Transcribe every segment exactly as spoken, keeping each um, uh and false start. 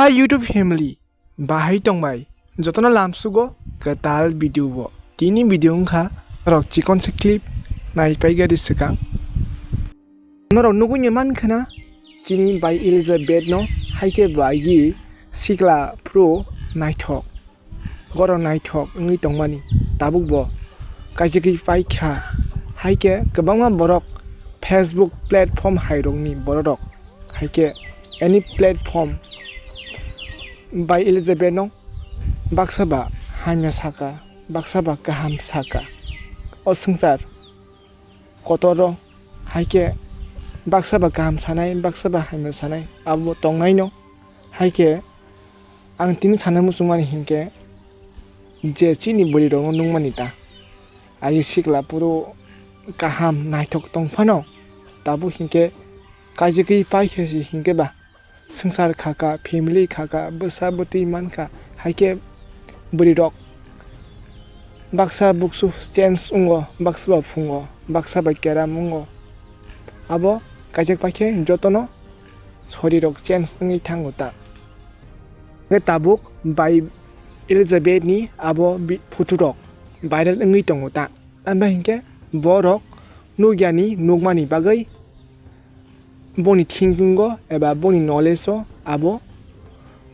Hai YouTube family, bahai tongbai? Jotono lamsugo kwtal video bo. Tini video wngkha norok chikon se clip naipaigadi swkang. Norok nugui ni mankhana chini bai Elizabeth no, haikhe bai gi sikla phuru naithok. Goro naithok wngwi tongmani tabuk bo kaijagwi paikha. Haikhe kwbangma borok Facebook platform hairokni bororok, haikhe any platform bai Elizabeth no baksa ba hamya saka, baksa ba kaham saka. O swngchar kotoro haikhe baksa ba kaham sanai, baksa ba hamya sanai abo tongnaino. Haikhe ang tini sana muchungmani hinkhe je chini bwrwirokno nukmani ta. Agi sikla phuru kaham naithok tongphano tabuk hinkhe kaijagwi paikhe si hinkhe ba swngchar khaka, family khaka, bwsa bwtwi mankha, haikhe bwrwirok baksa buksu change wngo, baksa ba phungo, baksa ba keram wngo. Abo kaijak paikhe jotono sorirok change wngwi thango ta. Hwnkhe tabuk bai Elizabeth ni abo bi-, photo rok viral wngwi tongo ta. Abo hinkhe borok nukyani nukmani bagwi boni thinking o eba boni knowledge o abo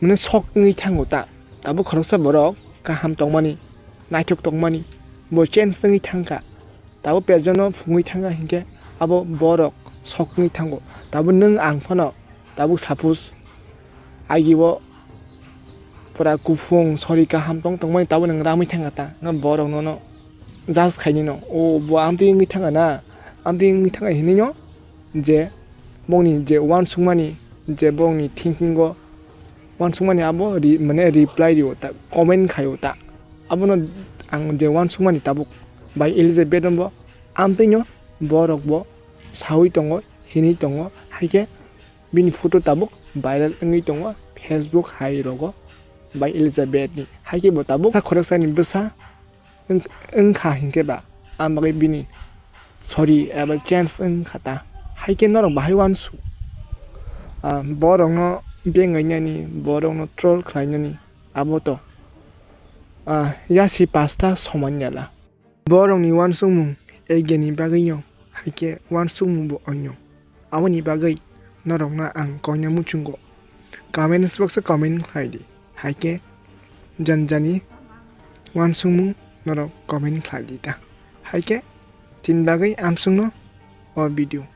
mane sok wngwi thango ta. Tabuk khoroksa borok kaham tongmani, naithok tongmani, bo change wngwi thangkha. Tabuk perjano phungwi thangkha hinkhe abo borok sok wngwi thango. Tabuk nwng ang phano tabuk suppose agi o pura kuphung sori kaham tong tongmani tabuk nwng ramwi thangkha ta, nga borok nono judge khainino, o bo amtwi wngwi thangkha na, amtwi wngwi thangkha hinwi no je bongni je uansukmani je bongni thinking o uansukmani abo ri-, mane reply rio ta, comment khaio ta. Abono ang je uansukmani tabuk bai Elizabeth no bo amtwino borok bo sawi tongo, hinwi tongo, haikhe bini photo tabuk viral wngwi tongo Facebook hai rogo bai Elizabeth ni. Haikhe bo tabuk khoroksa ni bwsa wng-, wngkha hinkhe ba, ang bagwi bini sorry eba change wngkha ta. Haikhe norok bahai uansuk, ah, borokno bengainani, borokno troll khlainani, abo to, ah, yasi pasta somanya la. Borokni uansukmung egiani bagwino, haikhe uansukmung bo oino. Aboni bagwi norokno ang koina muchungo. Comments box o comment khlai di. Haikhe janjani uansukmung norok comment khlai di ta. Haikhe chini bagwi amsukno o video.